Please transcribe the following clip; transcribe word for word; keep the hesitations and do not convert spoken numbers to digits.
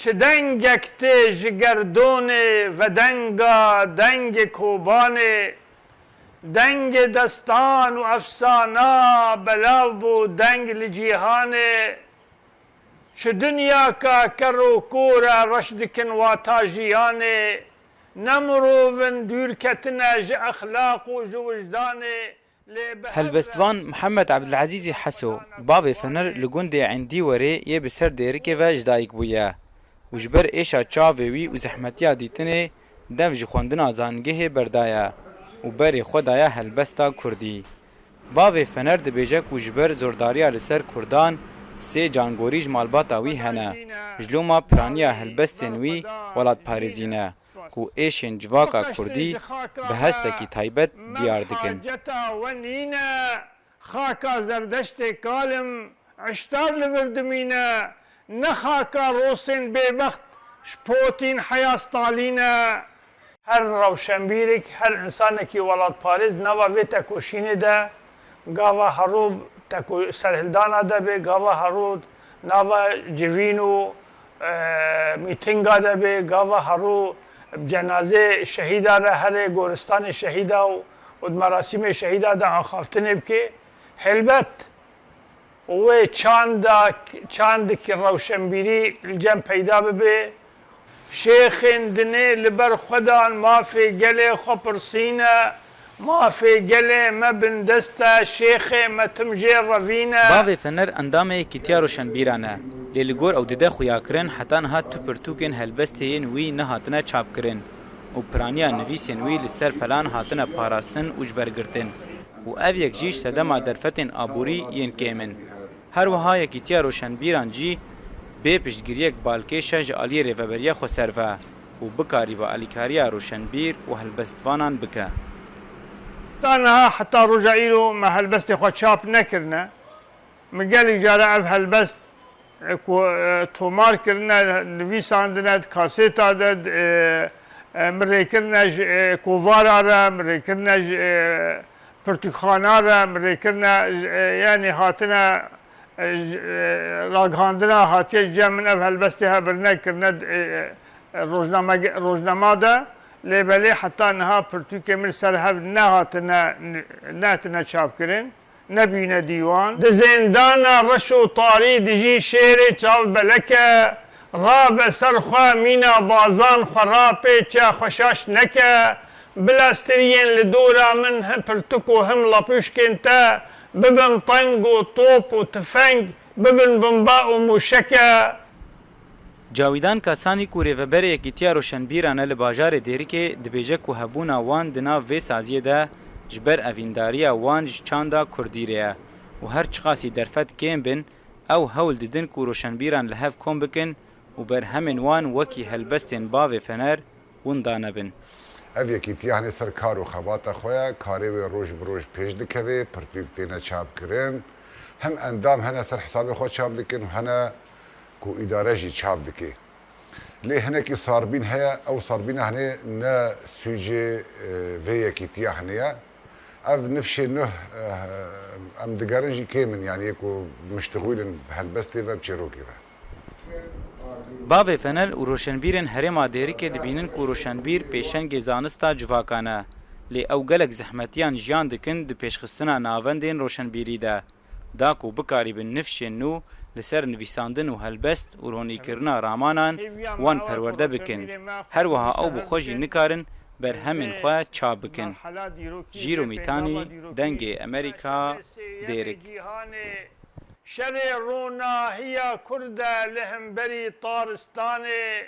Çi dengek tê ji gerdonê vedenga dengê Kobanê, dengê destan û efsana belav bû deng li cîhanê. Çi dinyaka ker û kor e reş dikin wata jiyanê, ne mirov in dûr ketine ji exlaq û ji wijdanê. Helbestvan Mihemed Ebdilezîzî Heso, bavê Fener li gundê Endîwerê yê bi ser Dêrikê ve ji dayik bûye û ji ber êşa çavê wî û zehmetiya dîtinê dev ji xwendina zangehê berdaye û berê xwe daye helbesta kurdî. Bavê Fener dibêje ku ji ber zordariya li ser kurdan sê cangorî ji malbata wî hene, ji loma piraniya helbestên wî welatparêzî ne. Ku êşên civaka kurdî bi hestekî taybet diyar dikin. Haceta we nîne, xaka Zerdeştê kalim, Eştar li vir dimîne, ne xaka Rosên bêbext ji potîn heya Stalîn e. Her rewşenbîrek, her însanekî welatparêz nava vê tekoşînê de gava herû teko-, serhildana de bê, gava herû nava civîn û e, mîtinga de bê, gava herû bi cenazê şehîda re herê goristanê şehîda û, û di merasîmê şehîda de axaftinê bike. Helbet wê çanda, çandikî rewşenbîrî li cem peyda bibe. Şêxên dinê li ber xwe dan mafê gelê xwe pirsîne. Mafê gelê me bindest e, şêxê me tim jê revîne. Bavê Fener endamê Yekîtiya Roşenbîran e, lê li gor ew dide xuyakirin heta niha tu pirtûkên helbestê yên wî nehatine çapkirin û piraniya nivîsên wî li ser pelan hatine parastin û ji ber girtin û ev yek jî ji sedema derfetên aborî yên kêm in. Her wiha Yekîtiya Roşenbîran jî bê piştgiriyek balkêş e ji aliyê Rêveberiya Xweser ve ku bikaribe alîkariya roşenbîr û helbestvanan bike. Ta niha heta roja îro me helbestê xwe çap nekirine. Min gelek cara ev helbest, e, ku, e, tomar kirine, nivîsandine, di kasêta de, e, e, min rêkirine ji, e, kovara re, min rêkirine ji, e, pirtûkxana re, min rêkirine, e, yanî hatine, e, ji, e, ragihandina hatiye ji cem min ev helbestê hebirine kirine, e, e, rojname-, rojnama de. Lê belê heta niha pirtûkê min li ser hev nehatine, nehatine çapkirin, nebîne dîwan. Di zêndana reş û tarî dijî şêrê çav beleke, rabe ser xwe mîna bazan xwe rapê çiya xwe şaş neke. Bila stiriyên li dora min him pirtuk û him lapûşkên te bibin teng û top û tifeng, bibin bomba û mûşeke. Cawîdan Kasanî ku rêveberê Yekîtiya Roşenbîran e li bajarê Dêrikê, dibêje ku hebûna wan di nav vê saziyê de ji ber evîndariya wan ji çanda kurdî re ye û her çiqasî derfet kêm bin, ew hewl didin ku roşenbîran li hev kom bikin û berhemên wan wekî helbestên bavê Fener winda nebin. Ev yekîtiya hinê ser kar û xebata xwe ye, karê wê roj bi roj pêş dikeve, pirtûk têne çapkirin. Him endam hene ser hesabê xwe çap dikin û hene ku îdare jî çap dike. Lê hinekî sarbîn heye, ew sarbîna hinê ne sûcê, e, vê yekîtiya hinê ye. Ev nifşê nuh, e, em digerin jî kêm in, yanî yê ku miştixûl in bi helbestê ve, bi çêrokê ve. Bavê Fener û roşenbîrên herêma Dêrikê dibînin ku roşenbîr pêşengê zanista civakan e. Lê ew gelek zehmetiyan jiyan dikin di pêşxistina navendên roşenbîrî de, da ku bikarîbin nifşên nû li ser nivîsandin û helbest û ronîkirina ramanan wan perwerde bikin. Her wiha ew bi xwe jî nikarin berhemên xwe çap bikin. Jîro Mîtanî, Dengê Emerîka, Dêrik. Şerê ronahiya Kurd e li hemberî taristanê.